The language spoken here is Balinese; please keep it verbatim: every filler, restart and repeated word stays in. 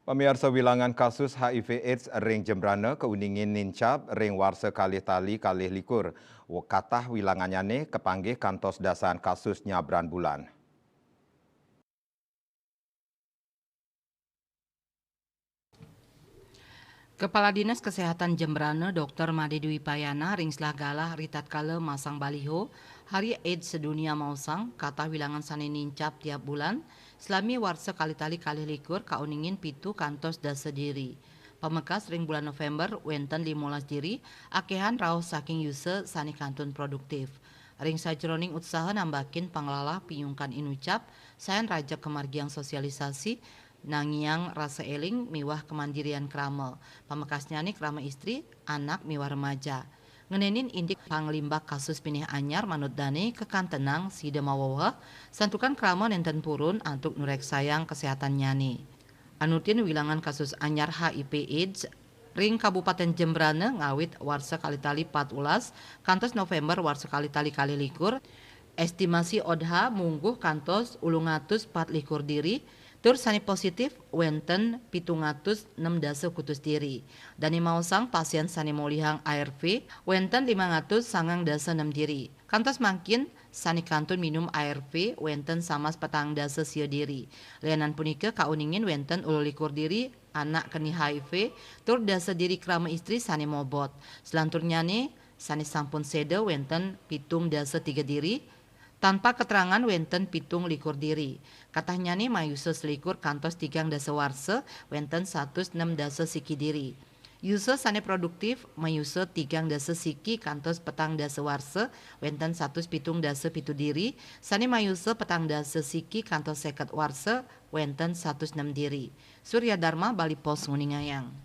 Pamiarsa, wilangan kasus H I V AIDS ring Jembrana kauningin nincap ring warsa kalih tali kalih likur. Katah wilangannyane kapanggih kantos dasan kasus nyabran bulan. Kepala Dinas Kesehatan Jembrana, Doktor Made Dwi Payana, ring selah galah ritatkala masang baliho Hari AIDS Sedunia maosang, katah wilangan sane nincap tiap bulan, salami warsa kalih tali kalih likur kauningin pitu kantos dasa diri. Pamekas ring bulan November wenten limolas diri, akehan rauh saking user sane kantun produktif. Ring sajeroning utsaha nambakin panglalah piungkan inucap, sayan rajeg kamargiang sosialisasi, nangiang rasa eling miwah kamandirian krama. Pamekasnyane krama istri, anak miwah remaja. Ngenenin indik panglimbak kasus pinih anyar manut dane kakantenang sida maweweh, santukan krama nenten purun antuk nureksayang kesehatannyane. Anutin wilangan kasus anyar H I V AIDS ring Kabupaten Jembrana ngawit warsa kalih tali patbelas kantos November warsa kalih tali kalih likur, estimasi odha mungguh kantos ulung atus pat likur diri, tur sane positif wenten pitung atus nem dasa kutus diri. Dane maosang pasien sane molihang A R V wenten limang atus sangang dasa nem diri. Kantos mangkin, sane kantun minum A R V wenten samas petang dasa sia diri. Lianan punika kauningin wenten ululikur diri anak keni H I V, tur dasa diri krama istri sane mobot. Selanturnyane, sane sampun seda wenten pitung dasa tiga diri, tanpa keterangan wenten pitung likur diri. Katahnyane mayusa selikur kantos tigang dasa warsa wenten satus nem dasa siki diri. User sane produktif mayusa tigang dasa siki kantos petang dasa warsa wenten satus pitung dasa pitu diri, sane mayusa petang dasa siki kantos seket warsa wenten satus nem diri. Surya Dharma, Bali Post, nguningayang.